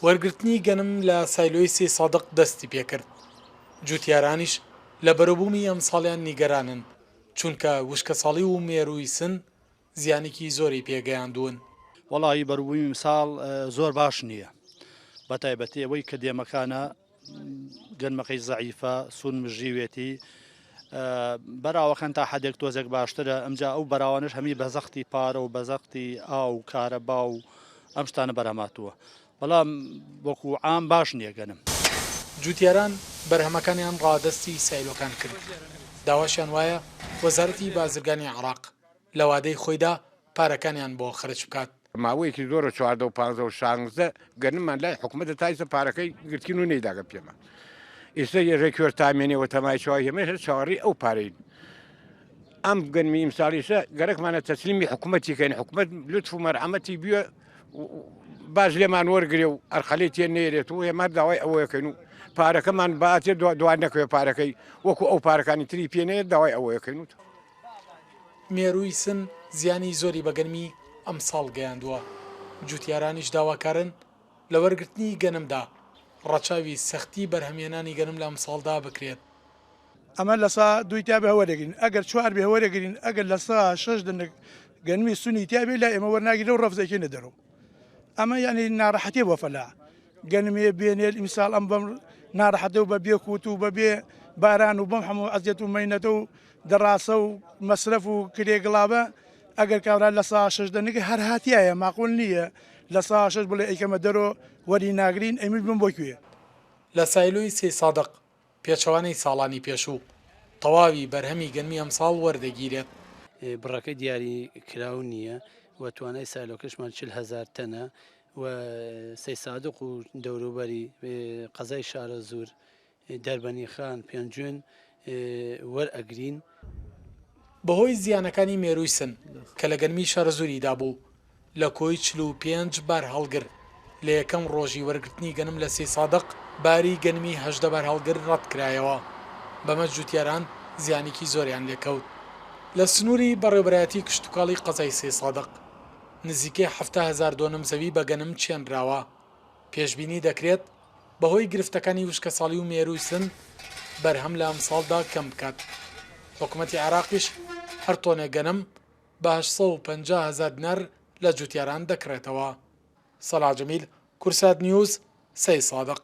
وەرگرتنی گەنم لە سایلۆی سەیسادق دەستی پێکرد، جوتیارانیش لە بەروبوومی ئەمساڵیان نیگەرانن، چونکە وشکەساڵی و مێرووی سن زیانێکی زۆری پێگەیاندوون. وەڵاهی بەروبوومی ئمساڵ زۆر باش نییە بەتایبەتی ئەوەی کە دێمەکانە گەنمەکەی زەعیفە سوون مژیوێتی بەراوەکان تا حدێک تۆزێک باشترە ئەمجا ئەو بەراوانش هەمی بە زەختی پارە و بە زەختی ئاو و کارەبا و ئەم شتانە بەرهەماتووە بەڵام وەکو عام باش نییە گەنم. جوتیاران بەرهەمەکانیان ڕادەستی سایلۆکان کرد، داواشیان وایە وەزارەتی بازرگانی عێراق لە وادەی خۆیدا پارەکانیان بۆ خەرج بکات. ماوەیەکی زۆرە 14 و 15 و 16 گەنممان لای حکومەتە تا ئیستا پارەکەی گرتین و نەیداگە پێمان. ئیستا یەژە کوێر تامێنێ و تەمای چاوی هێمە هەر چاوەڕێی ئەو پارەین. ئەم گەنمی ئیمساڵیشە گەرەکمانە تەسلیمی حکومەتی کەین حکومەت لوتف و مەرحەمەتی بوێ باش لێمان وەرگێ و ئەرخەلەی تێ نێرێت و ئێمە داوای ئەوەیەکەین و پارەکەمان باتێ دوای نەکەوێ پارەکەی وەکو ئەو پارەکانی تری پێنێت داوای ئەوەیەکەین و مێرووی سن زیانی زۆری بە گەنمی ئەمساڵ گەیاندووە، جووتیارانیش داواکارن لە وەرگرتنی گەنمدا ڕەچاوی سەختی بەرهەمهێنانی گەنم لە ئەمساڵدا بکرێت. ئەمە لە سا دووی تیا بێ وەرەگرین ئەگەر چوار بێ وەرەگرین ئەگەر لە سا شەش دەنک گەنمی سونی تیا بێ لای ئێمە وەرناگیرێ و ڕەفز ئەیکەینە دەرەوە ئەمە یعنی ناڕەحەتیە بۆ فەلاح گەنمێ بێنێت ئیمساڵ ئەم بەم ناڕەحەتە و بە بێ کوت و بە بێ باران و بەم هەموو ئەزیەت و مەینەتە و دەڕاسە و مەسرەف و کرێ گڵابە ئەگەر کابرا لە سا شەش دەنک هەر هاتیایە ماقول نییە لە سا شەش بڵێ ئەیکەمە دەرۆ وەری ناگرین ئەی من بم بۆ کوێ. لە سایلۆی سەیسادق پێچەوانەی ساڵانی پێشوو، تەواوی بەرهەمی گەنمی ئەمساڵ وەردەگیرێت. بڕەکەی دیاری کراو نییە و توانای سایلۆکەشمان 40 هەزار تەنە و سەیسادق و دەوروبەری قەزای شارەزوور، دەربەنیخان، پێنجوێن وەرئەگرین. بەهۆی زیانەکانی مێرووی سن کە لە گەنمی شارەزووریدا بوو، لە کۆی 45 بارهەڵگر، لە یەکەم ڕۆژی وەرگرتنی گەنم لە سەیسادق، باری گەنمی 18 بارهەڵگر ڕەتکرایەوە، بەمەش جوتیاران زیانێکی زۆریان لێکەوت. لە سنووری بەڕێوەبەرایەتی کشتوکاڵی قەزای سەیسادق، نزیکەی 70,000 دۆنم زەوی بە گەنم چێنراوە، پێشبینی دەکرێت بەهۆی گرفتەکانی وشکەساڵی و مێرووی سن، بەرهەم لە ئەمساڵدا کەم بکات. حکومەتی عێراقیش هەر تۆنێک گەنم بە 850,000 دینار لە جوتیاران دەکڕێتەوە. سەڵاح جەمیل، کوردسات نیوز، سەیدسادق.